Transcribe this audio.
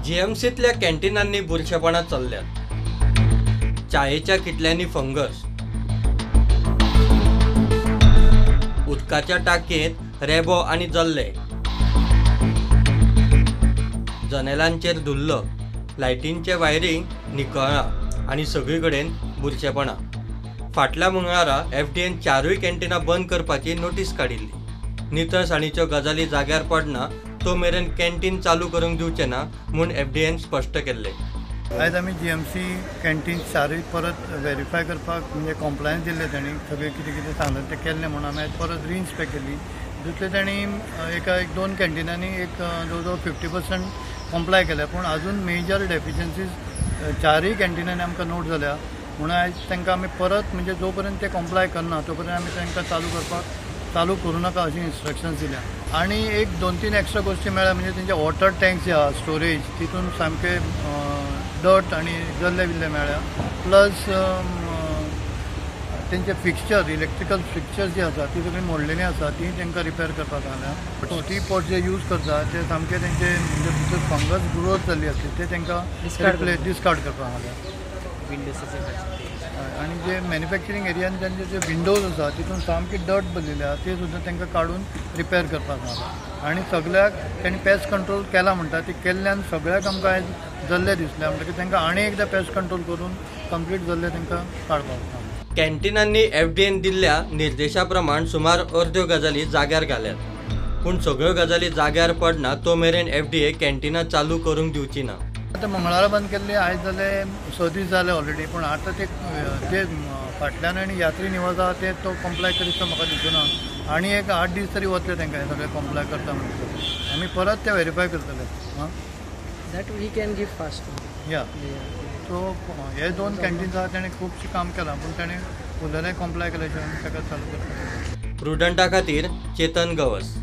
जीएमसीतल्या कॅन्टीनांनी बुरशेपणां चल्ल्यात. चायेच्या किटल्यांनी फंगस, उदकाच्या टाकयेंत रेबो आनी जल्ले, जनेलांचेर धुल्ल, लायटींचे वायरींग निकळना आनी सगळे कडेन बुरशेपणां. फाटल्या मंगळारा एफडीएन चारूय कॅन्टीनां बंद करपाची नोटीस काडिल्ली. नितळसाणीच्यो गजाली जाग्यार पडना तो मेरेन कॅन्टीन चालू करूंक दिवचे ना म्हूण एफडीएन स्पश्ट केल्लें. आयज आमी जीएमसी कॅन्टीन चारूय परत वेरीफाय करपाक म्हणजे कॉम्प्लायन्स दिल्लें तांणी, सगळें कितें कितें सांगलें तें केल्लें म्हणून आमी आयज परत रिइन्स्पेक्ट केली. दुसरें तांणी एका एक दोन कॅन्टिनांनी एक जवळ जवळ 50% कॉम्प्लाय केल्या, पूण अजून मेजर डेफिशियन्सीज चारूय कॅन्टिनांनी आमकां नोट जाल्या. म्हणून आयज तांकां आमी परत म्हणजे जो पर्यंत ते कॉम्प्लाय करना तो पर्यंत आमी तांकां चालू करूं नाका अशी इन्स्ट्रक्शन्स दिल्या. आनी एक दोन तीन एक्स्ट्रा गोश्टी मेळ्ळ्या, म्हणजे तेंचे वॉटर टँक्स जे आहा स्टोरेज तितून सामके डट आनी जल्ले बिल्ले मेळ्ळ्या. प्लस तेंचे फिक्स्चर, इलेक्ट्रिकल फिक्स्चर्स जी आसा ती सगळीं मोडलेली आसा, ती तांकां रिपेर करपाक सांगल्या. टी पॉट जे यूज करता ते सामके तेंचे म्हणजे भितर फंगस ग्रोथ जाल्ली आसली ते तांकां डिस्कार्ड करपाक सांगल्या. आनी जे मॅन्युफॅक्चरींग एरियान तांचे जे विंडोज आसा तितून सामकी डट भरलेली आसा ते सुद्दां तांकां काडून रिपेर करपाक सांगला. आनी सगळ्याक तांणी पेस्ट कंट्रोल केला म्हणटा ती केल्ल्यान सगळ्याक आमकां आयज जल्ले दिसले, म्हणटकीर तांकां आनी एकदां पेस्ट कंट्रोल करून कंप्लीट जल्ले तांकां काडपाक सांगला. कॅन्टिनांनी एफडीएन दिल्ल्या निर्देशा प्रमाण सुमार अर्द्यो गजाली जाग्यार घाल्यात, पूण सगळ्यो गजाली जाग्यार पडना तो मेरेन एफडीए कॅन्टिनां चालू करूंक दिवची ना. आतां मंगळारा बंद केल्ले, आयज जाले 6 दीस जाले ऑलरेडी, पूण आतां ते जे फाटल्यान आनी यात्री निवास आहा ते तो कॉम्प्लाय करीत तो म्हाका दिसना. आनी एक 8 दीस तरी वतले तांकां हें सगळें कॉम्प्लाय करता म्हणून आमी परत ते वेरीफाय करतले. हां, that we can give fast. या सो हे दोन कॅन्टीन्स आहा ताणें खुबशें काम केलां, पूण ताणें उरलेलें कॉम्प्लाय केल्या शिवाय आमी ताका चालू करतले. प्रुडंटा खातीर चेतन गवस.